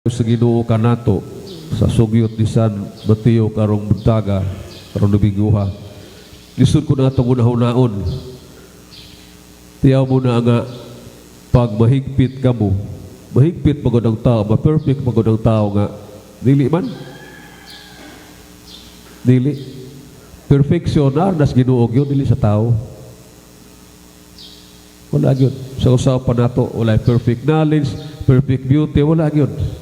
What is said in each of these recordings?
Sa Ginoo kanato sa sugyot ni San Mateo karong buntaga, karong Domingoha. Lisod ko na atong unahunaon. Tiyaw mo na nga pag mahigpit ka mo, mahigpit magod ang tao, ma-perfect magod ang tao nga dili man. Dili. Perfection na nas Ginoo gyud, dili sa tao. Wala gyud. Sa usaw pa nato, wala perfect knowledge, perfect beauty, wala gyud.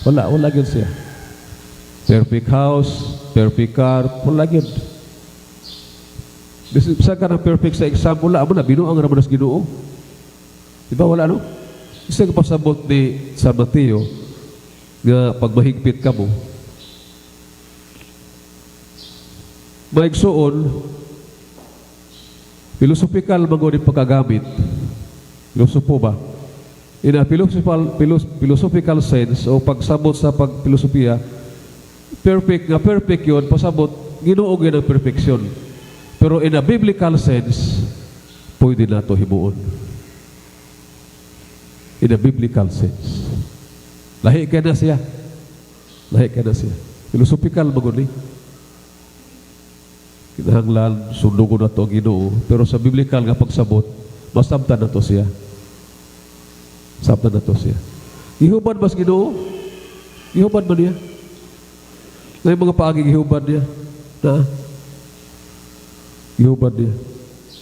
Wala, wala gyud siya. Perfect house, perfect car, wala gyud. Bisa ka ng perfect sa exam, wala mo na, binuang naman sa Ginoo. Di ba wala, no? Isa ka pasabot ni San Mateo nga pag mahigpit ka mo, maigsuon, philosophical man gud pagkagamit. Filosopo ba? In a philosophical sense o pagsabot sa pagfilosofiya, perfect nga perfect yun, pasabot, Ginoo gyud ang perfection. Pero in a biblical sense, pwede na to himuon. In a biblical sense. Lahi kay na siya. Lahi kay na siya. Philosophical man gud ni. Kinahanglan sundugon na to ang Ginoo, pero sa biblical nga pagsabot, masabtan na to siya. Sabtan na to siya. Gihuban ba sa Ginoo? Gihuban ba niya? Na yung mga paagi gihuban niya? Na? Gihuban niya.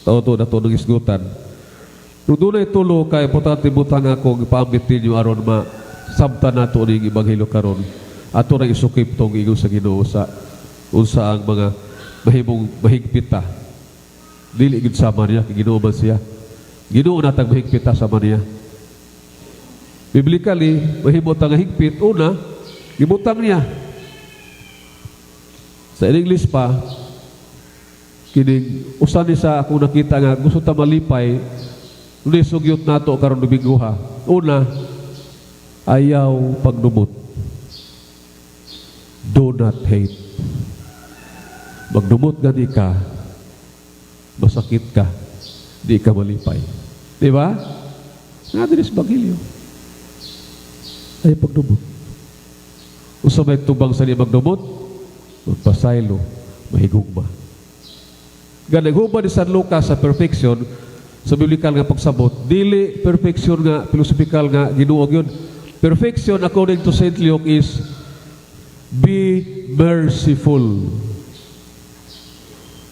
Tao to na to ng isgutan. Kung dunay tulo kay importante butang ako gipaambit ninyo aron ma sabtan nato ning ebanghelyo karon. Ato ra isukip tong ingon sa Ginoo sa unsa ang mga mahimong mahigpit ta. Dili gid sama niya kay Ginoo man siya. Ginoo natag mahigpit ta sama niya. Biblically, mahimo ta nga higpit una, gibutang niya. Sa English pa, kining usa ni sa akong nakita nga gusto ta malipay, ni sugyot nato karon Domingoha. Una, ayaw pagdumot. Do not hate. Magdumot gani ka, masakit ka, di ka malipay. Di ba? Nga diri sa Ebanghelyo. Ayaw pagdumot. Usa may tubang sa di magdumot, magpasaylo, mahigugma. Ganang huban ni San Lucas sa perfection, sa biblical nga pagsabot, dili perfection nga philosophical nga Ginoo gyud. Perfection according to Saint Luke is be merciful.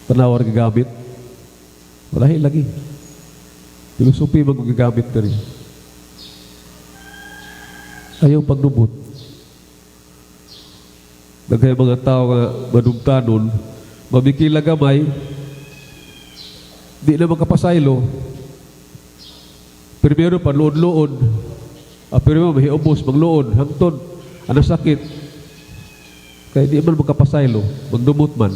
Tanawa gigamit. Wala lagi. Philosophy man gigamit diri. Ayaw pagdumot. Daghay mga tao nga madumtanon, mabikila gamay, di na makapasaylo. Primero, panluod-luod. Ah, pero mahiubos, magluod, hangtod, ano sakit. Kaya di man makapasaylo, magdumot man.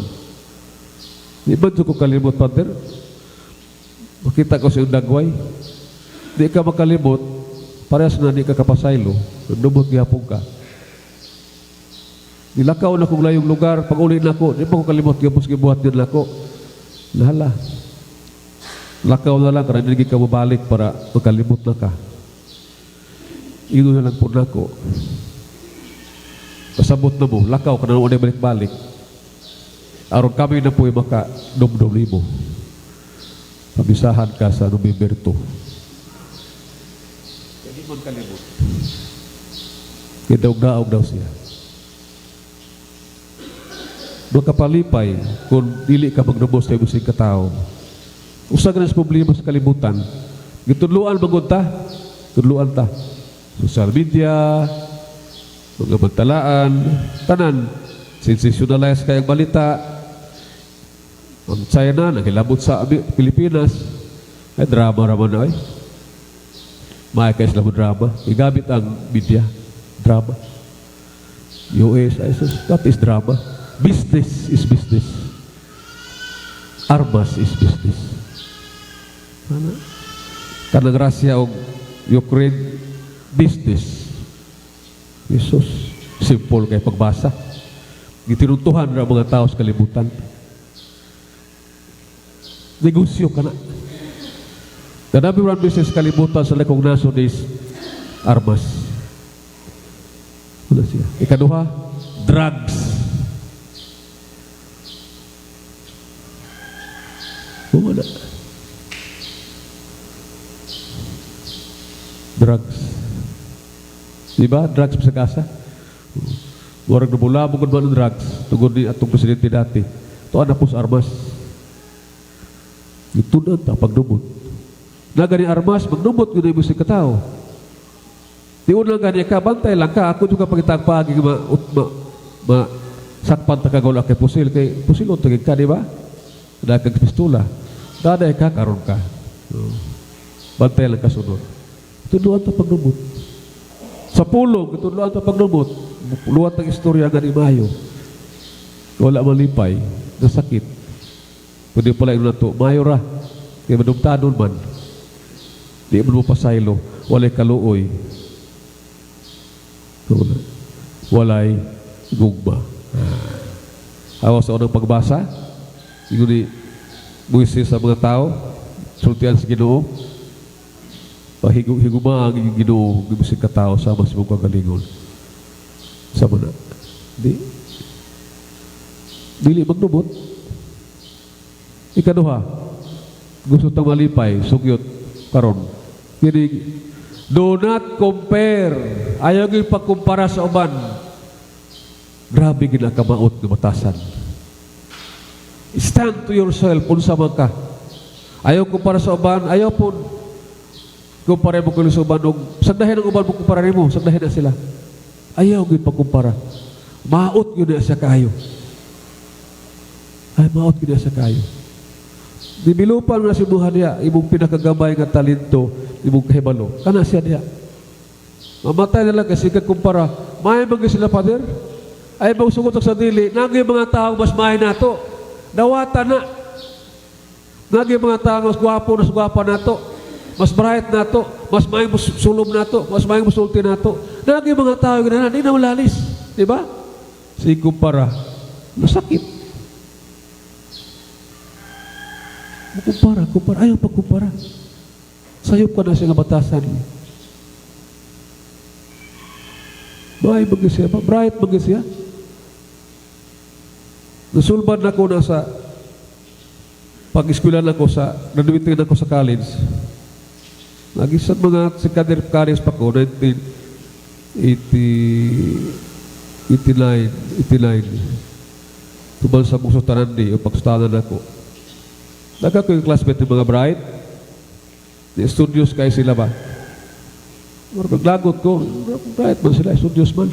Di man ko kalimot, Father? Makita ko sa iyong dagway. Di ka makalimot, parehas na di ka kapasaylo. Nagdumot gihapon ka. Nilakaw na kong layong lugar, pag uli na ko, di pa ko kalimot, gihapon gibuhat din nako. Lahala. Lakaw na lang, karang hindi ka mabalik para makalimot na ka. Ino na lang po nako. Pasabot na mo, lakaw ka na unay balik-balik. Aron kami na po'y maka dumdum nimo. Pabisahan ka sa November 2. Hindi man kalimot. Kidaog-daog daw siya. Makapalipay kung dili ka magdumos kay bisig katao. Usa ka na sa problema sa kalibutan. Gitudluan magud ta. Tudluan ta. Social media, mga bantalaan, tanan, sensationalize kay ang balita. Ang China, naghilabot sa Pilipinas. Ay, drama raman na ay. May kay sila mo drama. Igamit ang media. Drama. US, ay, sus, that is drama. Business is business. Armas is business. Ano? Kanang Russia o Ukraine, business. Jesus, simple kay pagbasa. Gitinuntuhan ra mga tao sa kalibutan. Negosyo ka na. The number one business kalibutan sa lakong nasod is armas. Wala siya. Ikaduha, drugs. Wala. Drugs. Diba? Drugs sa kasa. Murag nabula mo ba ng drugs tungod ni atong presidente dati. Tuan na po sa armas. Gitunan ta pagdumot. Na gani armas, magdumot yun ay si katao. Di unang gani ka, bantay lang ka. Ako juga pagitagpagi ma, ma, ma sakpan ta kagawla kay pusil. Kay pusil tagig ka, di ba? Dahil kag pistola. Daday ka, karon ka. Bantay lang ka sunod. Tudluan ta pagdumot. Sa pulong, tudluan ta pagdumot. Luwat ang istorya nga ni Mayo. Wala malipay, nasakit. Pwede pala yun na to. Mayo ra. Kaya madumtanon man. Di man mo pasaylo. Walay kaluoy. Walay gugma. Awa sa unang pagbasa, ingon ni Moises sa mga tao, sultian sa Ginoo, pahigugma ang Ginoo, gibusin ka tao sama sa imong kagalingon. Sama na. Di. Dili magdumot. Ikaduha, gusto tang malipay, sugyot karon. Kini, do not compare. Ayaw gyud pagkumpara sa uban. Grabe gid ang kamaot nga batasan. Stand to yourself unsa man ka. Ayaw kumpara sa uban, ayaw po kumpara mo kuno sa uban og sagdahin ang uban mo kumpara nimo, sagdahin na sila. Ayaw gyud pagkumpara. Maot gyud na siya kaayo. Ay, maot gyud na siya kaayo. Dibilupan na si buha niya, imong pinakagamay nga talento, imong kahibalo. Kana siya niya. Mamatay na lang kasi kumpara. May mga sila, Father. Ay, magsugot sa dili. Nagi mga tao mas mahay nato. Dawata na. Nagi mga tao mas gwapo, mas gwapa nato. Mas bright nato. Mas maayong sulom nato. Mas maayong musulti nato. Nagi mga tao ganahan, di na malalis. Di ba? Si kumpara, masakit. Kumpara, kumpara. Ayaw pagkumpara. Sayop ka na siya nga batasan. May bagay siya. Bright bagay siya. Nasulban na ako na sa pag-eskwela na ako sa, graduating na ako sa college. Lagi sa mga secondary college pa ko, 1989, 89. Tubal sa Bukso Tarandi, o pagsustanan ako. Nagka ko yung classmate ng mga bright. Di studios kayo sila ba? Murag lagot ko, bright man sila, studios man.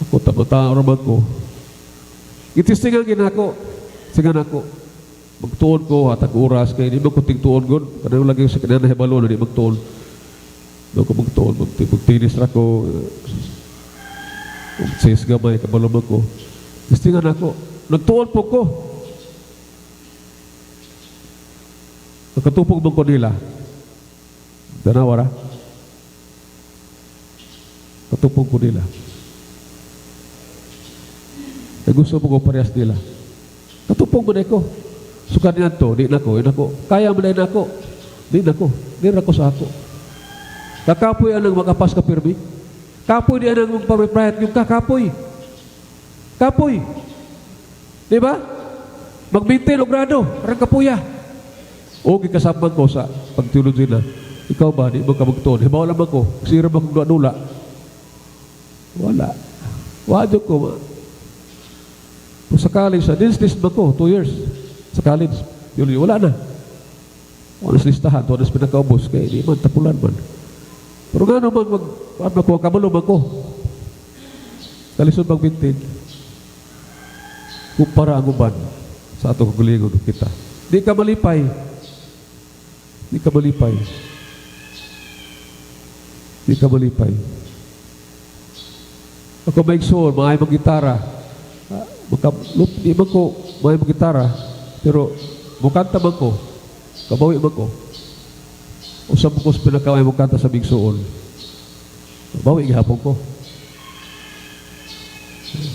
Ako, tama-tama raman ko. Itistingan ginako, singan ako. Magtuon ko, hatag oras, kaya hindi mo ko tingtuon gud. Kanang lagi sa kanang nahibalo, hindi magtuon. Hindi ko magtuon, magtinis ra ko. Magsis gamay, kabalo man ko. Tistingan ako. Nagtuon po ko. Nakatupog man ko nila. Tanawa ra. Katupog ko nila. Eh, gusto mo ko parehas nila. Katupog mo na ko. Suka niya to, di na ko, di na ko. Kaya mo na ako. Di na ko. Di na ko sa ako. Kakapoy anang makapas ka pirmi. Kapoy di anang magpareprayat yung kakapoy. Kapoy. Di ba? Magbintin o grado, parang kapuya. O gikasaman ko sa pagtulog nila. Ikaw ba, di mo ka magtuon? Hibaw lang ko, sira ba kong dula? Wala. Wadyo ko. Ma. Kung sa college, sa dean's list ba ko, 2 years. Sa college, yun, wala na. Wala sa listahan, wala sa pinakaubos, kaya di man, tapulan man. Pero nga naman, mag, ano ko, kabalo man ko. Kalisod magbintin. Kumpara ang uban sa atong kagalingon kita. Di ka malipay. Di ka malipay. Di ka malipay. Ako may igsoon, maay mag-gitara. Di man ko maay mag-gitara, pero mukanta man ko, kabawi man ko. Usab ko sa pinakaw ay mukanta sa bigsuon. Bawi gihapon ko.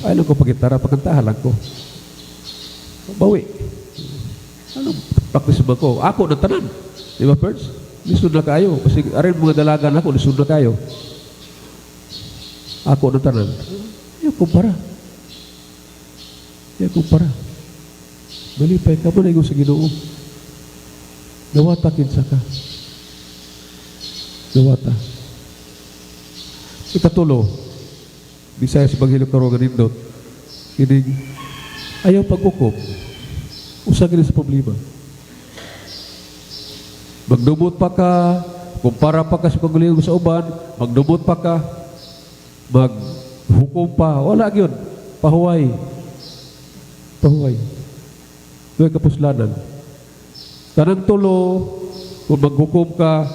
Ay lang ko pag-gitara, pagkantahan lang ko. Bawi. Ano, practice ba ko? Ako na tanan. Di ba, Perds? Lisod na kayo. Kasi arin mga dalaga na ako, lisod na kayo. Ako na tanan. Ayaw kumpara. Ayaw kumpara. Malipay ka mo na sa Ginoo. Dawata kinsa ka. Dawata. Ikatulo, Bisaya sa Ebanghelyo karon nga nindot, kining ayaw paghukom. Usa gini sa problema. Magdumot pa ka, kumpara pa ka sa pagulingog sa uban, magdumot pa ka, maghukom pa, wala gyud. Pahuway. Pahuway. Duhay kapuslanan. Tanang tulo, kung maghukom ka,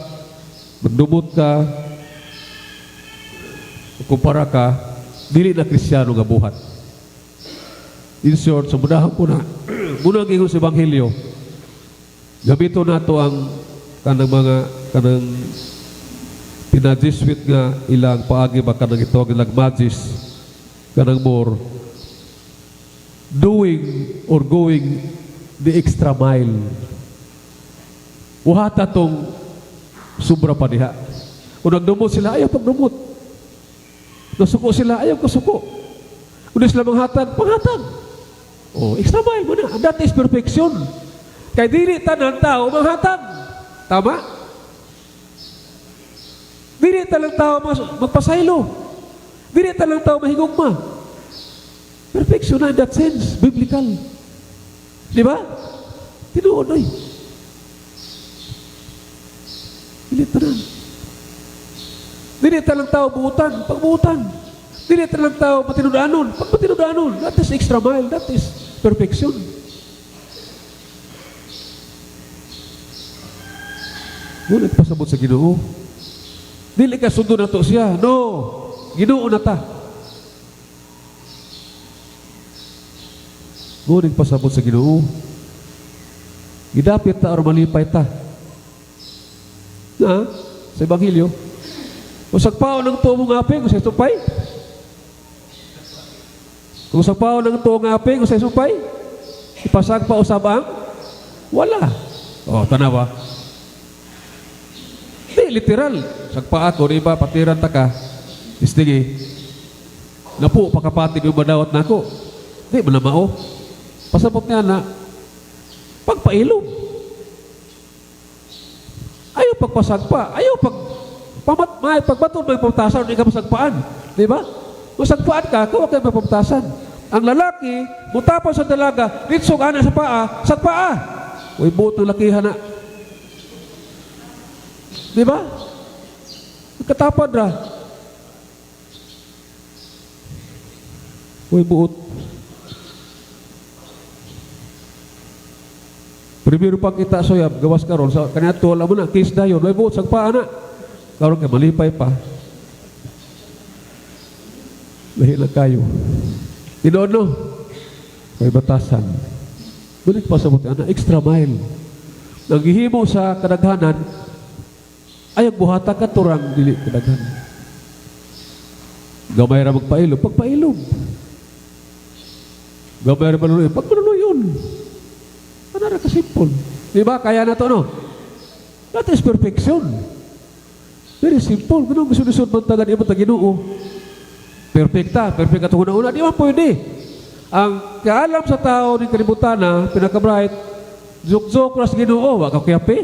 magdumot ka, kumpara ka, dili na Kristiyano nga buhat. In short, sa mudahan ko na, muna ang ingon sa Ebanghelyo, gamito nato ang kanang mga kanang pina-Jesuit nga ilang paagi ba, kanang ito ilang magis, kanang more doing or going the extra mile. Buhata tong sobra pa diha. Kung nagdumot sila, ayaw pagdumot. Nasuko sila, ayaw kasuko. Kung di sila manghatag, panghatag. Oh, extra mile mo na. And that is perfection. Kay dili tanan tao manghatag. Tama? Dili tanan tao magpasaylo. Dili tanan tao mahigugma. Perfection na in that sense, biblical. Di ba? Tinuod oy. Dili tanan. Dili tanan tao buutan, pagbuutan. Dili tanan tao matinud-anon, pagmatinud-anon. That is extra mile, that is perfection. Ngunit pasabot sa Ginoo. Dili ka sundo na to siya. No, Ginoo na ta. Ngunit pasabot sa Ginoo. Gidapit ta or malipay ta. Na, sa Ebanghelyo. Kung sagpaon ng tuo mong aping, kung sa supay. Kung sagpaon ng tuo ng aping, kung sa supay, ipasagpa usab ang wala. Oh, tanawa. Di, literal. Sagpa ako, di ba, patiran ta ka. Istingi. Napo, pakapatid yung madawat na ako. Di, manamao. Pasabot niya na, pagpailom. Ayaw pagpasagpa. Ayaw pag, pamat, may, pagbato may pamtasan, hindi ka masagpaan. Di ba? Masagpaan ka, kawa kayo may pamtasan. Ang lalaki, mutapon sa dalaga, litsog ana sa paa, sagpaa. Uy, buot ng lakihan na. Di ba? Katapad ra. Uy, buot. Primero pa kita soyab, gawas karon sa kaniadto wala mo na case dayon, uy buot sagpaa na. Karon kay malipay pa. Lahi lang kayo. Tinuod no? May batasan. Balik pa sa buti, ana, extra mile. Naghihimo sa kadaghanan, ayaw buhata ka turang dili kadaghanan. Gamay ra magpailom, pagpailom. Gamay ra maluloy, pagmaluloyon. Ano ra kasimple. Di ba? Kaya na to, no? That is perfection. Very simple. Ganun gusto nisod man tagan imo ta Ginoo. Perfecta, perfect atong una-una. Di man pwede. Ang kaalam sa tao ni kalibutana, pinaka-bright, jok-jok ras Ginoo, wa ka kuyapi.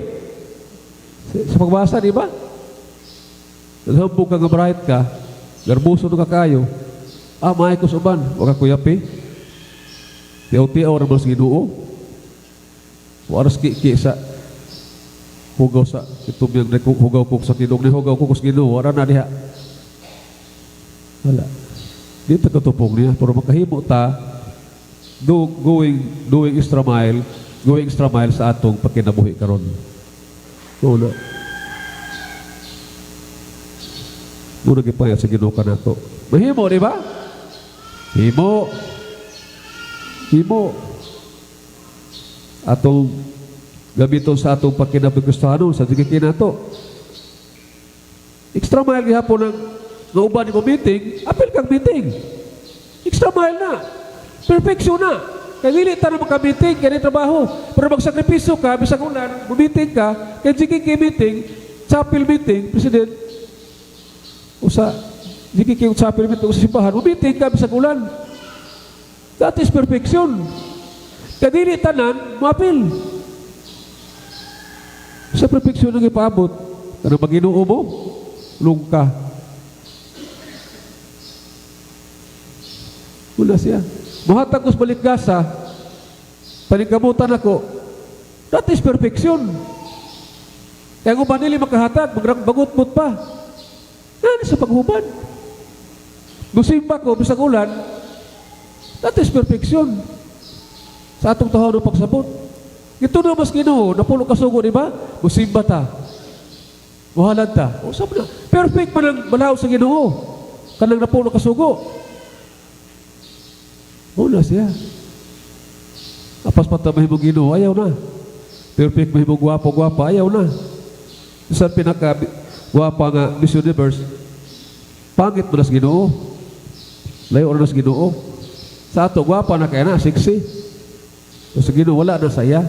Sa pagbasa, di ba? Naghambog ka nga bright ka, garbuso ka kayo, maay ko sa uban, wa ka kuyapi. Tiaw-tiaw ra man sa Ginoo. Wa ras ki sa hugaw sa itumyang na hugaw ko sa Ginoo, ni hugaw ko sa Ginoo, wala na diha. Wala. Di ta katupong niya, pero makahimo ta doing extra mile, going extra mile sa atong pagkinabuhi karon. Una. Muna gipaya sa Ginoo kanato. Mahimo, di ba? Himo. Himo. Atong gamiton sa atong pagkinabuhi Kristiyano sa sige kinato. Extra mile gihapon ang nauban mo meeting, apil kang meeting. Extra mile na. Perfection na. Kay dili ta na maka-meeting, kay trabaho. Pero magsakripisyo ka, bisag ulan, meeting ka, kay GKK meeting, chapel meeting, President, usa, Di kay chapel meeting sa simbahan, meeting ka sa ulan. That is perfection. Kadili tanan, moapil. Sa perfection ang ipaabot, kanang Maginoo mo, lungka. Wala siya. Muhatag ko sa balikgasa, paningkamutan ako. That is perfection. Kaya kung manili makahatag, magrangbagot pa. Yan sa paghuban. Musimba ko, bisag ulan, that is perfection. Sa atong taon ng pagsabot. Ito na mas Ginoo, napulo kasugo, di ba? Musimba ta. Muhalad ta. O sabi na, perfect man ang balaod sa Ginoo. Kanang napulo kasugo. Muna siya. Apas pa ta mahimong Ginoo, ayaw na. Perfect mahimong gwapo, gwapa, ayaw na. Sa pinaka gwapa nga Miss Universe, pangit mo na sa Ginoo. Layo na sa Ginoo. Sa ato, gwapa na kaya na, sexy. So, sa Ginoo, wala na saya.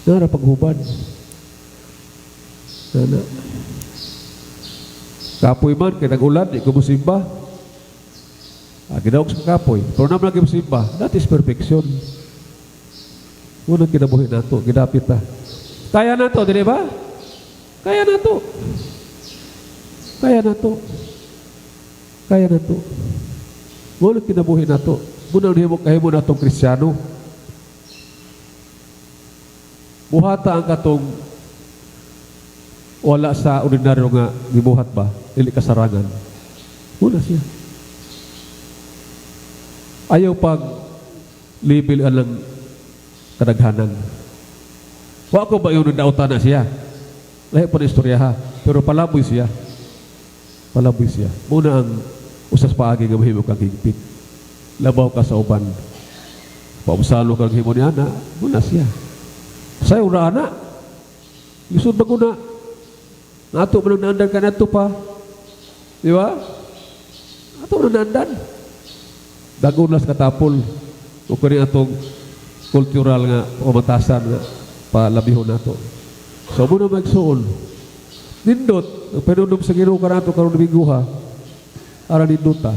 Nara paghubad. Nana. Kapoy man, kay nag-ulan, di ko musimba. Ah, ginaog sa kapoy. Pero naman lagi musimba, that is perfection. Unang kinabuhi nato, gidapit ta. Kaya na to, di ba? Kaya na to. Kaya na to. Kaya na to. Muna kinabuhi nato. Muna himo kahimo natong Kristiyano. Buhata ang katong wala sa ordinaryo nga gibuhat ba, dili kasarangan. Muna siya. Ayaw pag libil ang kadaghanan. Wa ko ba yung dautan na siya? Lahi pa na istorya ha. Pero palaboy siya. Palaboy siya. Muna ang usas paagi nga mahimo kang higpit. Labaw ka sa uban. Pausalo kang himo ni ana, muna siya. Sayo ra ana. Lisod ba guna? Nato man ang naandan ka nato pa. Di ba? Ato man ang naandan. Dagon las katapol. O kani atong kultural nga pamatasan nga palabihon nato. So muna magsuon. Nindot, ang panunom sa Ginoo kanato karon Domingo ha. Ara nindot ta.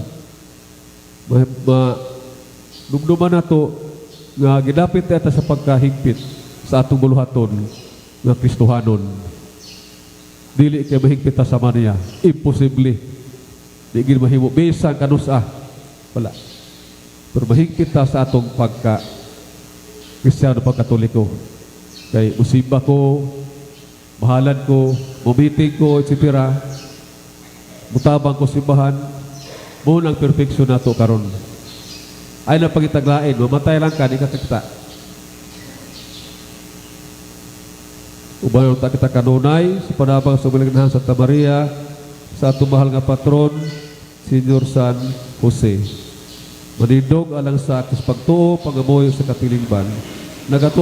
Ma dumduman nato nga gidapit ta sa pagkahigpit sa atong buluhaton nga Kristohanon. Dili kay mahigpit ta sa maniya. Imposible. Di gid mahimo bisan kanusa. Wala. Pero mahigpit ta sa atong pagka Kristiyano, pagkatoliko. Kay musimba ko, mahalan ko, mumiting ko, etc. Mutabang ko simbahan, mo ang perfection nato karon. Ay na pagitaglain, mamatay lang ka, di ka kakita. Uban ta kita kanunay sa panabang sa Bulignahan Santa Maria sa atong mahal nga patron, Senyor San Jose. Manindog alang sa atos pagtuo, pangamoy sa katilingban. Nagato